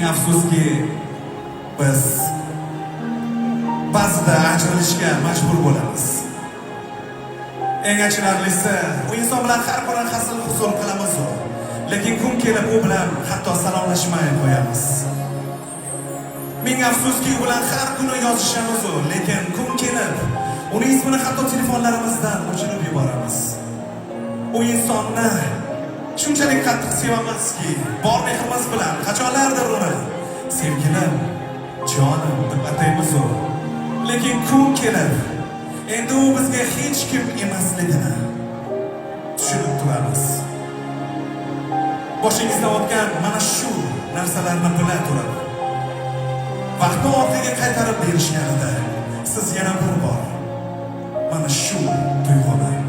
Afsuski, biz ba'zida ajralishga majbur bo'lamiz. Eng achinarlisi, u inson bilan har kuni hazil huzul qilamiz, lekin kun kelib u bilan hatto salomlashmay qo'yamiz. Ming afsuski, u bilan har kuni yozishamiz, lekin kun kelib uni ismini hatto telefonlarimizdan o'chirib yuboramiz. U insonni shunchalik qattiq sevamizki, bor mehrimiz bilan qachonlardir uni sevgilim, jonim deb ataymiz, lekin kun kelib endi u bizga hech kim emasligini tushunib turamiz. Boshingizdan o'tgan mana shu narsalarni bila turib, vaqtni orqaga qaytarib berishganida, siz yana bir bor mana shu tuyg'uni